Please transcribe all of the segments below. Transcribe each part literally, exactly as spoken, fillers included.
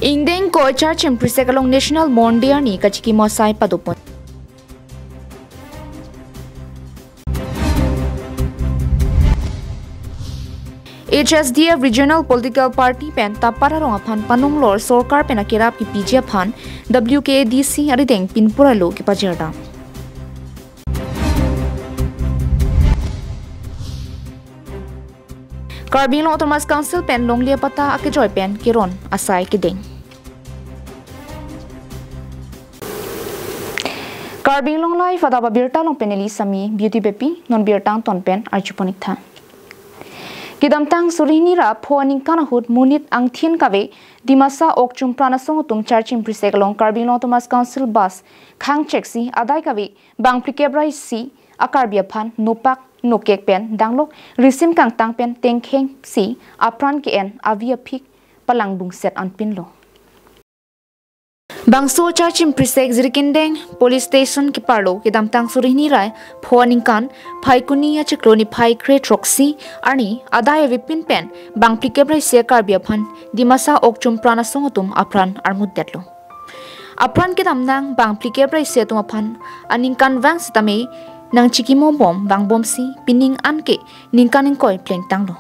Ingdeng ingkoi Charchim Prisek along National Mourning Day arni kachikimo asai padopon. H S D F Regional Political Party pen Tapat arong aphan panonglor sorkar pen akerap kipiji aphan W K A D C arideng pinpura lo kepajardam. Karbi Anglong Autonomous Council pen longle apatta akejoi pen keron asai kedeng. Karbi Anglong Live adap abirta along pen neli Sami Beauty Beypi, non birta angton pen arjupon-iktha. Kedamtang suri hini ra pho aningkan ahut monit angthin kave Dimasa ok chumpran asong atum Charchim Prisek along Karbi Anglong Autonomous Council bus khangcheksi adai kave bang phlikep ra isi a-Karbi aphan nopak nokek pen danglok risim kangtang pen tengkhengsi apran ke-en avi aphik palangdungset anpinlo. Bangso Charchim Prisek Jirikindeng Police Station keparlo kedamtang suri hini ra pho aningkan Phaikuni achiklo niphai kre throksi arni adai avepin pen bang phlikep ra isi a-Karbi aphan Dimasa ok chumpran asong atum apran armutdetlo. Apran kedam nang bang phlikep ra isi atum aphan aningkanvang sitame nangchikimobom vangbomsi pining anke ningkan ingkoi plengtanglo.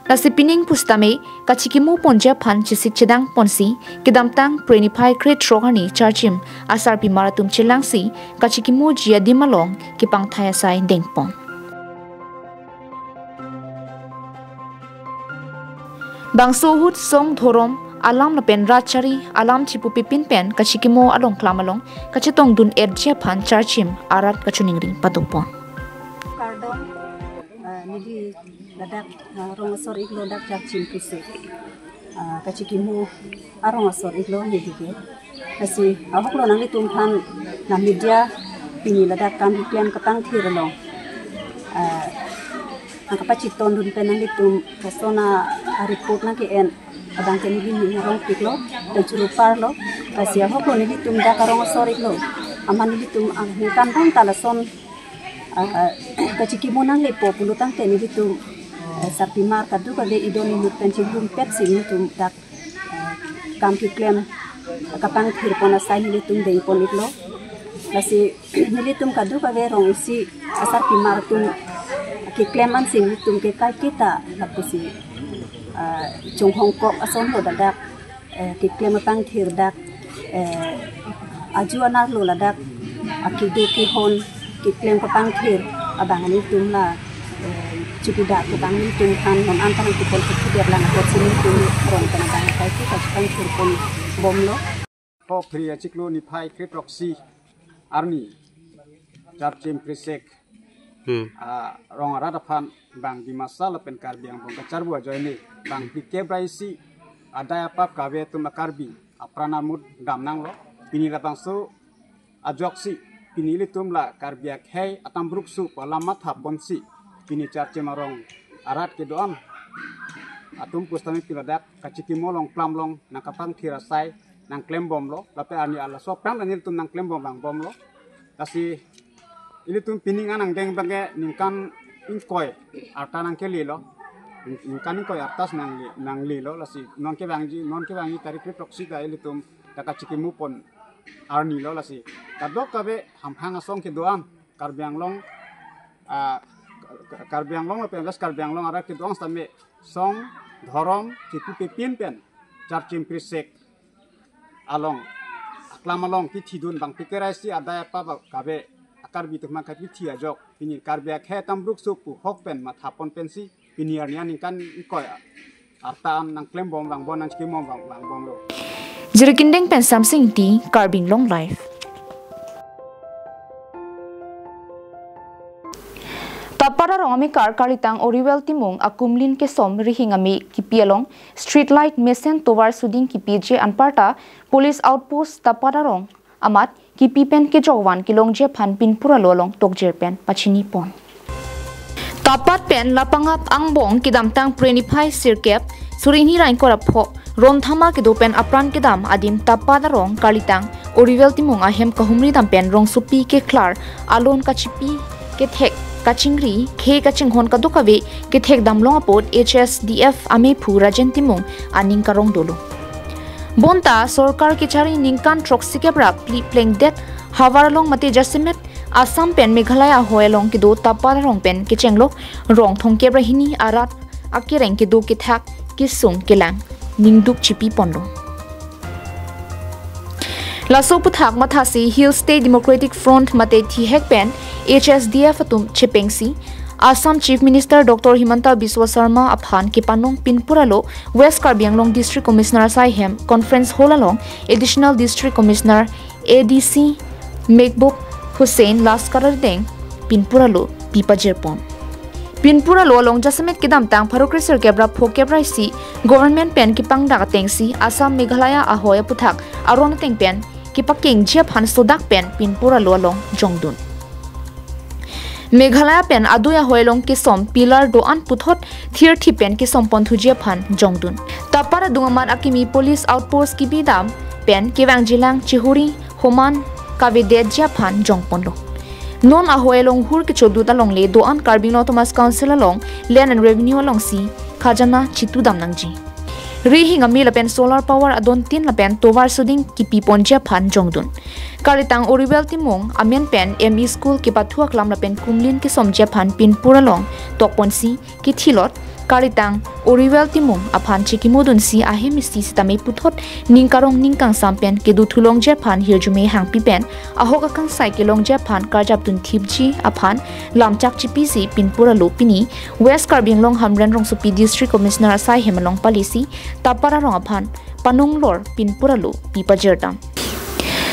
Lasi pining pusitame kachikimoponji aphan chesik chedangponsi kedamtang Phre niphai kre throk arni Charchim asarpimar atum chelangsi kachikimoji adim along kepangthai asai dengpon. Bangso ahut song dhorom alam lapen rat chari alam chipupipin pen kachikimo along klam along kachetongdun-etji aphan Charchim arat kachiningri padopon. Kardom, ah, neli ladak, ah, rong asor iklo dak Charchim Prisek, ah, kachikimo arong asor iklo neli ke. Lasi ahoklo nanglitum aphan na media pini ladak kam keklem kapangthir along, ah, nangkapachitondun pen nanglitum lason a-report nangke-en abang ke neli ning arongpiklo, pen churu parlo. Lasi ahoklo nelitum dak arong asor iklo, amat nelitum aningkanvang ta lason, ah, kachikimo nanglepo pulo tangte nelitum, eh, sarpimar kadokave idon inut pen chingrumpetsi nelitum dak, eh, kam keklem kapangthirpon asai nelitum dengpon iklo. Lasi nelitum kadokave rong isi asarpimar atum keklem ansi nelitum ke kaiketa lapusi, ah, chonghongkok asonlo ladak, eh, keklem apangthir dak, eh, aju anerlo ladak, akedo kehon keklem kapangthir abang nelitum la, eh, chukidar abang nelitum aphan non an ta nangkepon kepudar lang apotsi nelitum rong pen abang kaiketa chepangthirponbomlo. Pho Phre achiklo niphai kre throksi arni Charchim Prisek, hmm, ah, rong arat aphan bang Dimasa lapen Karbi angbong kacharbo ajoine bang phlikep ra isi adai apap kave atum a-Karbi apran armutdam nanglo. Pini labangso ajoksi pini ilitum la Karbi akhei atambrukso pu alam mathaponsi pini Charchim arong arat kedo-an atum pusitame pini ladak kachikimo along klam along nangkapangthir asai nangklembomlo, lapen arni arloso aphrang ta nelitum nangklembom vangbomlo. Lasi ilitum pining an angdeng abangke ningkan ingkoi arta nangkelelo, ningkan ingkoi arta si nangli, nanglelo. Lasi non kevangji, non kevangji tarik kre throksi ta ilitum ta kachikimopon arnilo. Lasi kadokave hamphang asong kedo-an Karbi Anglong, ah, Karbi Anglong lapen West Karbi Anglong arat kedo-an sitame song dhorom chipupipin pen Charchim Prisek along aklam along kithidun bang phlikep ra isi adai apap kave a-Karbi atum aphan kapithi ajok pini Karbi akhei atambrukso pu ahok pen mathapon pensi pini arni aningkan ingkoi arta an nangklembom vangbom nangchikimom vang vangbomlo. Jirikindeng pen Samsing Ingti, Karbi Anglong Live. Tapat arong amekar kalitang Oriwel Timung akumlin kesom rihing ame kipi along street light mesen tovar suding kipiji anparta police outpost Tapat arong amat kipi pen kejokvan kelongji aphan pinpura lo along tokjir pen pachinipon. Tapat pen lapangap angbong kedamtang Phre niphai sirkep suri hini ra ingkoi ra pho ron thama kedo pen apran kedam adim Tapat arong kalitang Oriwel Timung ahem kahumri dam pen rongsopi keklar alon kachipi kethek kachingri khei kachinghon kadokave kethek damlong apot H S D F amephu Rajen Timung aning karong dolo. Bonta sorkar kechari ningkan throksi kep ra phli plengdet havar along mate jasemet Assam pen Meghalaya ahoi along kedo Tapat arong pen kechenglo rong thomkep ra hini arat akereng kedo kethak kesung kelang ningduk chipi ponlo. Laso aphuthak mathasi Hill State Democratic Front mate thihek pen H S D F atum chepengsi Assam Chief Minister Doctor Himanta Biswa Sarma aphan kepanong pinpura lo West Karbi Anglong District Commissioner asai hem Conference Hall along Additional District Commissioner A D C Mehboob Hussain Laskar arideng pinpura lo pipajirpon. Pinpura lo along jasemet kedamtang pharo kresir kep ra pho kep ra isi government pen kepangdak atengsi Assam Meghalaya ahoi aphuthak aron ateng pen kepakengji aphan sodak pen pinpura lo along jongdun. Meghalaya pen adui ahoi along kesom pillar do-an puthot thirthip pen kesom ponthuji aphan jongdun. Tapat adung amat akimi police outpost kebidam pen kevangjilang chihuri homan kavedetji aphan jongponlo. Non ahoi along hur kechodut alongle do-an Karbi Anglong Autonomous Council along Land and Revenue alongsi khajana chitudam nangji. Rihing ami lapen solar power adontin lapen tovar suding kipi ponji aphan jongdun. Kalitang Oriwel Timung amen pen M E school kepathu aklam lapen kumlin kesomji aphan pinpura along tokponsi kithilot kalitang Oriwel Timung aphan chekimodunsi ahem isi sitame puthot ning karong ning kangsam pen kedo thulongji aphan hirjume hangpi pen ahok akangsai kelongji aphan karjapdun thipji aphan lamchak chipisi pinpura lo pini West Karbi Anglong Hamren Rongsopi District Commissioner asai hem along palisi Tapat arong aphan panong lor pinpura lo pipajirtam.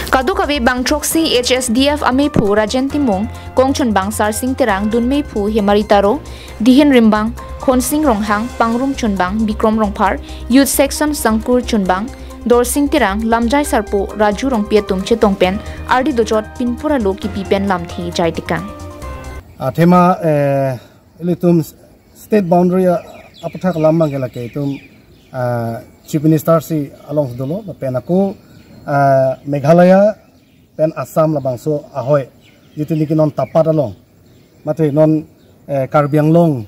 Kadokave bang throksi H S D F amephu Rajen Timung, kongchunbang Sarsing Terang, dunmephu Hemari Taro, dihin rimbang Khonsing Ronghang, pangrum chunbang Bikrom Rongphar, youth section sangkur chunbang Dorsing Terang, lamjai sarpo Raju Rongpi atum chetong pen ardi dojot pinpura lo kipi pen lamthe jai tekang. Athema, eh, ilitum state boundary a-, aphuthak alam abang ke lake itum, ah, Chief Minister si along dolo, lapen ako, ah, Meghalaya pen Assam labangso ahoi, jitu niki non Tapat along, mate non, eh, Karbi Anglong,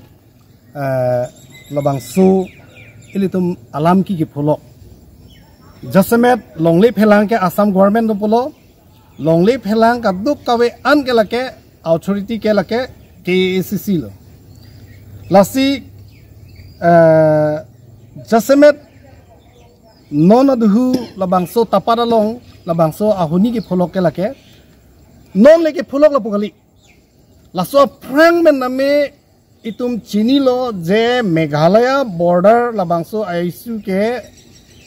eh, labangso ilitum alam ke kepholok. Jasemet longle phelang ke Assam government do pulo, longle phelang kadokave an ke lake authority ke lake K A A C C lo. Lasi, eh, jasemet non aduhu labangso Tapat along labangso ahoni kepholok ke lake, non le kepholok lapu kali. Laso aphrang pen name itum chinilo je Meghalaya border labangso a-issue ke,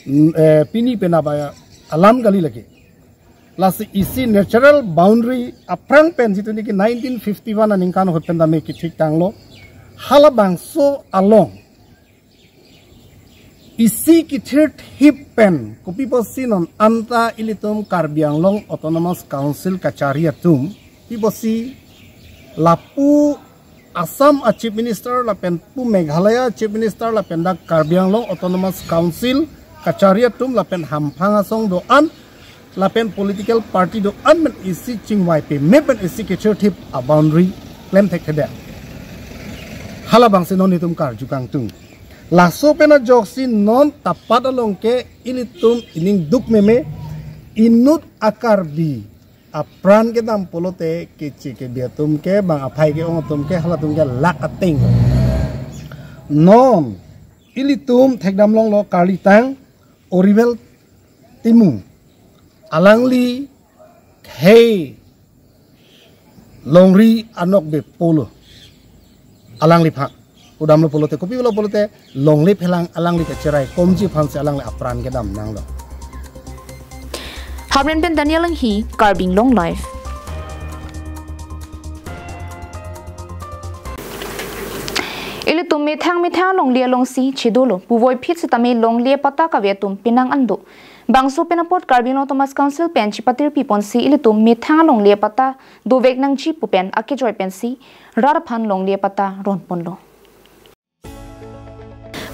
mm, eh, pini penap alam kali lake. Lasi isi natural boundary aphrang pen jitu niki nineteen fifty-one aningkan ahut pen tame kethik tanglo. Halabangso along isi kethirthip pen kopi pusi non anta ilitum Karbi Anglong Autonomous Council kachari atum, pi pusi lapu Assam a Chief Minister lapen pu Meghalaya Chief Minister lapen dak Karbi Anglong Autonomous Council kachari atum lapen hamphang asong do-an lapen political party do-an pen isi chingvai peme pen isi kethirthip a-boundary klem thekthedet. Halabangsi non itum karju kangtung. Laso pen ajoksi non Tapat along ke ilitum ining duk meme, inut a-Karbi apran kedam pulote keche kebi atum ke bang aphai ke-ong atum ke halatum ke lak ateng. Non ilitum thekdam longlo kalitang Oriwel Timung. Alangli khei longri anokbe pulo. Alangliphan udamlo pulote, kopi pulo pulote, longle phelang alangli kecherai komji aphansi alangli apran kedam nanglo. Hamren pen Daniel Enghi, Karbi Anglong Live. Ilitum methang methang longle alongsi chedolo, puvoiphit sitame longle apatta kave atum penang an do. Bangso pen apot Karbi Anglong Autonomous Council pen chipatir piponsi ilitum methang longle apatta dovek nangji pu pen akejoi pensi rat aphan longle apatta ronponlo.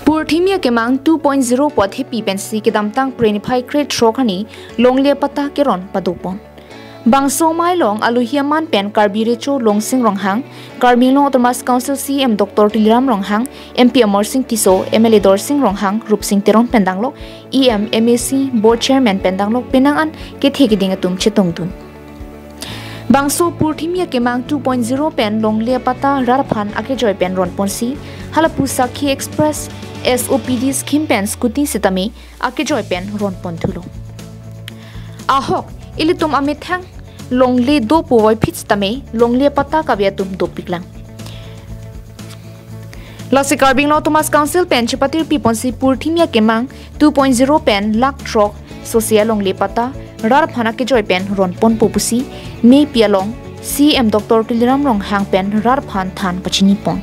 Purthimi akemang two point zero pu athepi pensi kedamtang Phre niphai krethrok arni longle apatta keron padopon. Bangso amei along alohi aman pen Karbi Recho Longsing Ronghang, Karbi Anglong Autonomous Council C E M Doctor Tuliram Ronghang, M P Amarsing Tisso, M L A Dorsing Ronghang, Rupsing Teron pen danglok E M, M A C, Board Chairman pen danglok penang an kethe keding atum chetongdun. Bangso purthimi akemang two point zero pen longle apatta rat aphan akejoi pen ronponsi, halapu Sakhi Express, S O P D scheme pen scooty sitame akejoi pen ronpon thulo. Ahok, ilitum amethang longle do puvoiphit sitame longle apatta kave atum dopiklang. Lasi Karbi Anglong Autonomous Council pen chepatir piponsi purthimi akemang two point zero pen lakh throk sosia longle apatta rat aphan akejoi pen ronponpo pusi mei pi along C E M Doctor Tuliram Ronghang pen rat aphan than pachinipon.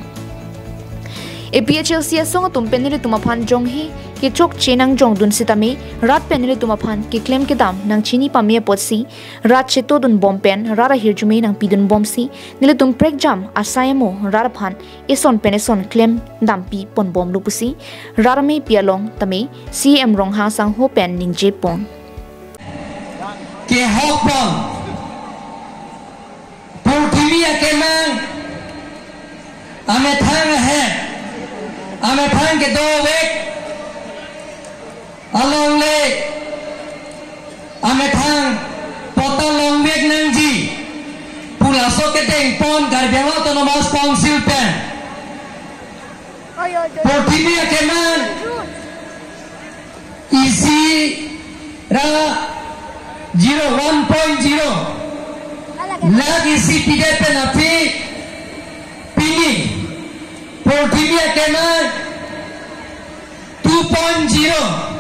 A P H L C asong atum pen nelitum aphan jonghe kechokche nangjongdun sitame rat pen nelitum aphan keklem kedam nangchini pame apotsi rat chetodunbom pen rat ahirjume nangpidunbomsi nelitum prekjam asai amo rat aphan eson pen eson klem dampi ponbomlo pusi rat amei pi along tame C E M Ronghang sangho pen ningjepon. Kehokpon. Purthimi akemang amethang ahem, amethang kedovek alongle amethang patta longvek nangji pu laso kedengpon Karbi Anglong Autonomous Council pen purthimi akemang isi ra zero, one point zero lakh isi pidet pen aphi pini purthimi akemang two point zero.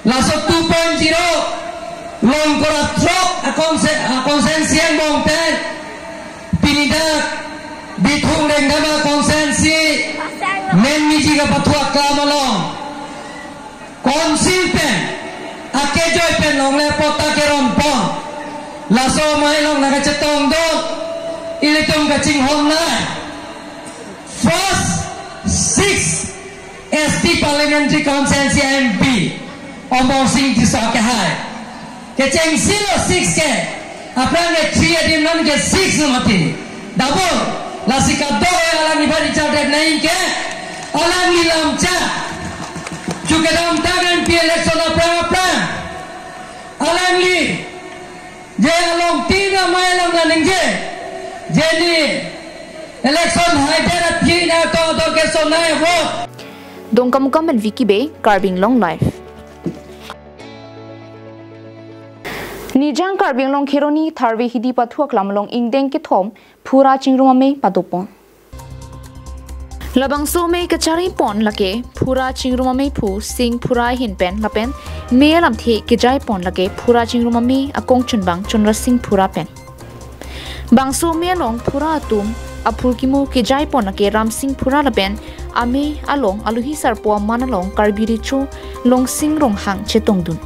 Laso two point zero longkora throk a conse-, a consensus angbong pen pini dak Bithung Rengama consensus men miji kapathu aklam along Council pen akejoi pen longle apatta keronpon. Laso amei along nangkachetongdun, ilitum kachinghon nai. First six S T Parliamentary Constituency M P Amarsing Tisso akehai. Kechengsi lo six ke, aphrang ke three adim non ke six lo mati. Double, lasi kadokave alangli bari chadek nai ke, alangli lamchak chu kedamtang M P election aphrang aphrang alangli je along tin amei along naningje, je neli election haidet aphi nangtong ador kesonai vote. Dongkamukam pen Vicky Bey, Karbi Anglong Live. Nijang Karbi Anglong Kheroni Tharve Hidi pathu aklam along ingdeng kethom phura chingrum amei padopon. Labangso amei kacharipon lake phura chingrum ameiphu Sing Phura ahin pen lapen mei alamthe kejaipon lake phura chingrum amei akongchunbang Chunrasing Phura pen. Bangso amei along phura atum aphurkimo kejaipon lake Ramsing Phura lapen amei along alohi sarpo aman along Karbi Recho Longsing Ronghang chetongdun.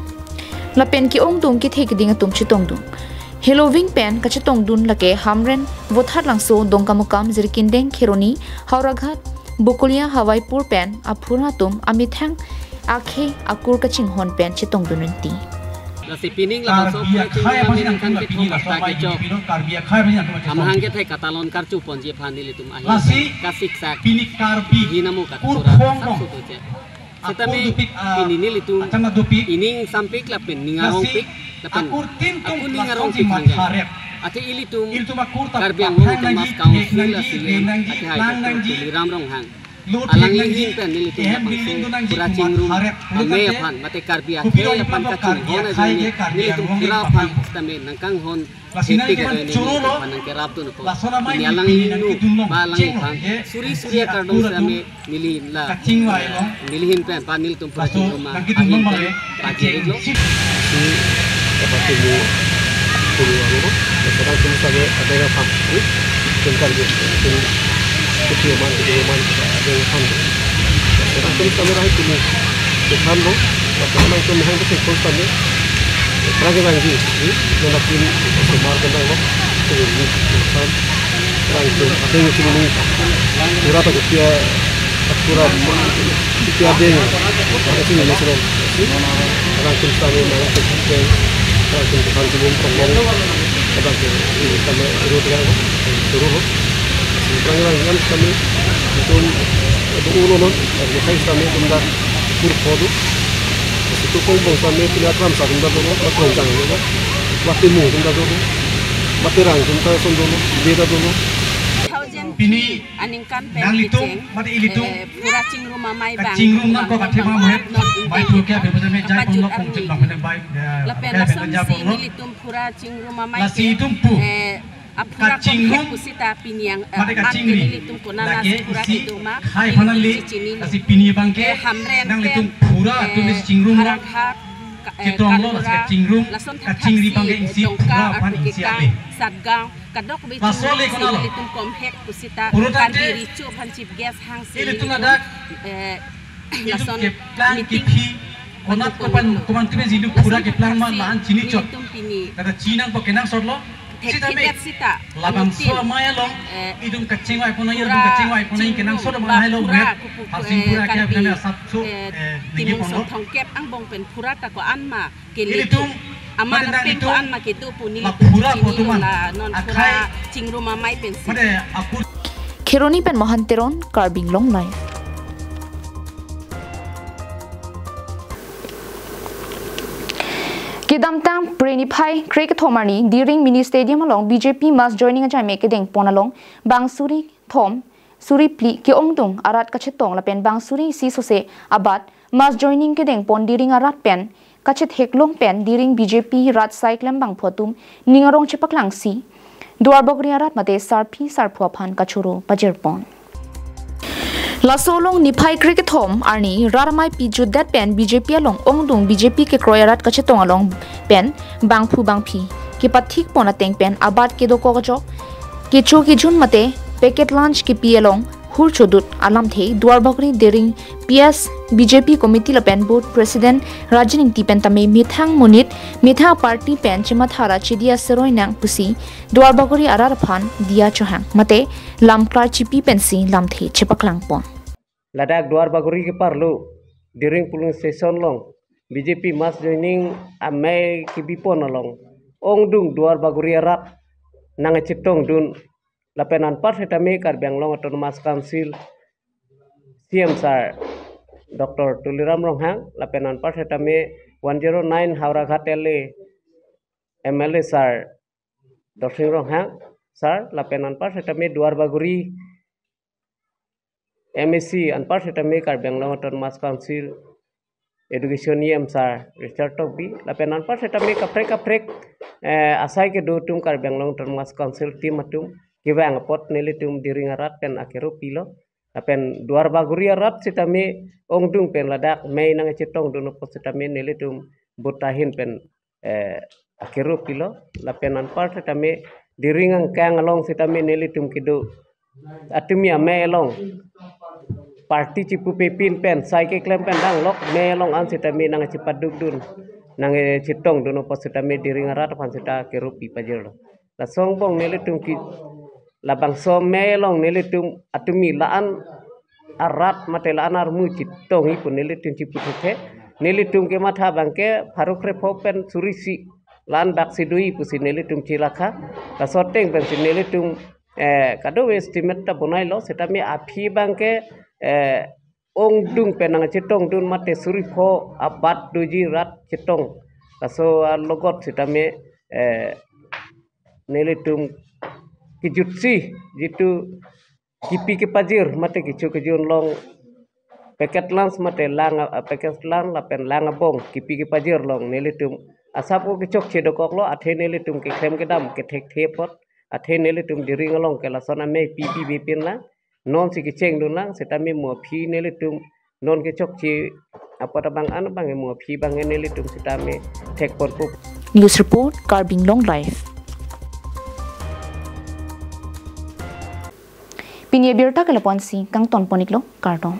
Lapen ke-ongdung kethe keding atum chetongdun. Heloving pen kachetongdun lake Hamren, Vothatlangso, Dongkamukam, Jirikindeng, Kheroni, Howraghat, Bokolia, Hawaipur pen aphura atum amethang akhei akur kachinghon pen chetongdun rinti. Lasi pining labangso Karbi akhei aphan nangtum kethom pini laso patta amei kechok. Pini Karbi akhei aphan nangtum kethom. Amahang kethek katalon karchuponji aphan nelitum ahin lasi kasiksak pini Karbi hinamo kat kurphong kurang dong. Saksu tu je. Sitame akur dopik, ah, pini nelitum acham dopik. Ining sampik lapen ning arongpik. Lasi lapen akur tin tum akur ning arongpik hangke. Athe ilitum, ilitum akur ta Karbi Anglong Autonomous Council lasi, thek nangji, lasi ren nangji, akehai nang nangji. Tuliram Ronghang. Lo thek nangji, alangli ahin pen nelitum ehem lapangso building do nangji phura chingrum amei aphan, mate Karbi akhei aphan kachinghon ajoine nelitum phura aphan sitame nangkanghon. Lasi nangli keman choro lo, laso namai pini nangkedun long, cheng long, je, suri suri akardom akur sitame atum neli la, kachingvai long, neli ahin pen, pa nelitum phura chingrum ahin pen, nangkedun long bang le, pajirlo. Si, apa temu, temu anu, sekarang temu sabe ada yang paham, tengkar je, temu, kecil man, kecil man, ada yang paham. Sekarang temu sabe rahi temu, sekarang lo, sekarang temu hang kecil sabe. Rang ke rang ji, ji, nonaklim semar kendang lo. Rang ke ateng sini ni. Pura tak pura, pura, pura deng. Ada sini ni sini. Rang ke sini, rang ke sini, rang ke sini, rang ke sini. Kadang ke, eh, kami road yang, eh, turun, no. Seberang yang, yang kami, itu, eh, dulu, no. Kami saya kami, kami dah kurpo tu. Situ kong bong kami punya tram sa kami dah dulu, matong jang dulu, mati mu kami dah dulu, mati rang kami dah son dulu, beda dulu. Pini aningkan pen nanglitum, kecheng, mate ilitum, eh, phura chingrum amei bang, kachingrum nangkok bang, athema bang, muhet, non bai ingkang thurkre ape bujame jai apajut pon lo arni. Kongchit bang pen bai, eh, lapen ape lason bang jai si pon lo. Nelitum phura chingrum amei, lasi ke, itum pu, eh, aphura kachingrum, kongkhek pusita pini ang, eh, mate an kachingri, nelitum konat lake phura isi kedo ma, khai pini phanali, chichinilo. Lasi pini bang ke, eh, Hamren nanglitum pen, phura eh, atum si chingrum lo. Harakha, ka-, eh, chetong lo, Karmura, lasi kachingrum, lason thak kachingri si, bang ke eh, isi Dongka, phura phan isi Arkikang, ave. Satgaon, kadokave laso chingrum le si konalo. Nelitum kongkhek pusita, puro tangte, kandiri chu phan chief guest hang si ilitum nelitum, ladak, eh, ilitum lason keplang meeting kiphi, konat kopan, kopan kre jilu phura keplang ma lason thak si la-an chini chot. Nelitum pini. Kada chinang po kenangsot lo. Thek sitame, hidet sita, labangso anutin, amei along, eh, itum kachingvai pon nang, phura itum kachingvai pon nang, chingrum kenangsot bang amei along phura ret, kupu, harsing eh, phura ke Karbi, kami asap so, eh, eh, ningje Timung pon lo. Son Thongkep angbong pen phura ta ko-an ma keledu. Ilitum, aman mate nang apen itum, ko-an ma kedo pu neli la phura chichinilo, kotuman, la non phura akhai, chingrum amei pensi. Mate apur. Kheroni pen Mohan Teron, Karbi Anglong Live. Kedamtang Phre niphai krekethom arni Diring Mini Stadium along B J P mass joining ajai me kedeng pon along bang suri thom suri phli ke-ongdung arat kachetong lapen bang suri isi sose abat mass joining kedeng pon Diring arat pen kachetheklong pen Diring B J P rat asai klembangphu atum ning arong chepaklang si Duarbagori arat mate sarpi sarpo aphan kachoro pajir pon. Laso along niphai krekethom arni rat amei pi jutdet pen B J P along ongdung B J P kekroi arat kachetong along pen bangphu bangphi kepathik pon ateng pen abat kedokok ajok kecho kejun mate packet lunch kepi along hur chodut alamthe Duarbagori Diring P S B J P committee lapen booth president Rajen Ingti pen tame methang monit methang party pen chematha ra chidi aseroi nang pusi Duarbagori arat aphan diya chohang mate lam klar chipi pensi lamthe chepaklang pon. Ladak Duarbagori keparlo Diring polling station along B J P mass joining amei kebi pon along ongdung Duarbagori arat nangchetongdun lapen anpar setame Karbi Anglong Autonomous Council C M sir Doctor Tuliram Ronghang, lapen anpar setame one zero nine Howraghat L A M L A sir Dorsing Ronghang sir, lapen anpar setame Duarbagori M A C, anpar setame Karbi Anglong Autonomous Council Education E M sir Richard Tokbi, lapen anpar setame kaprek kaprek, eh, asai kedo atum Karbi Anglong Autonomous Council team atum kevang apot nelitum Diring arat pen akero pilo, lapen Duarbagori arat setame ongdung pen ladak mei nangchetongdun apot setame nelitum booth ahin pen, eh, akero pilo, lapen anpar setame Diring angkang along setame nelitum kedo atumi amei along party chipupe pin pen sai keklem pen danglok mei along an setame nangchepadukdun nangchetongdun apot setame Diring arat aphan seta akero pi pajirlo. Laso angbong nelitum ke labangso mei along nelitum atumi la-an arat mate la-an armu chetongji pu nelitum chiputhothe. Nelitum kematha bang ke pharo krepho pen suri isi la-an dak si doji pusi nelitum chelakha. Laso ateng pensi nelitum, eh, kadokave estimate ta bonailo setame aphi bang ke, eh, ongdung pen nangchetongdun mate suri pho abat doji rat chetong. Laso alogot setame, eh, nelitum kejutsi jitu kipi kepajir mate kecho kejun along packet lunch mate lang, ah, packet lunch lapen lang abong kipi kepajir along nelitum asap o kechokche dokoklo, athe nelitum keklem kedam kethekthe apot, athe nelitum Diring along ke lason amei pi pi bipin lang. Non si kechengdun lang setame mo aphi nelitum non kechokche apot abang an abang mo aphi bang nelitum setame thekponpo. News report, Karbi Anglong Live. Pini abirta ke lapu-ansi kangton pon-iklo, kardom.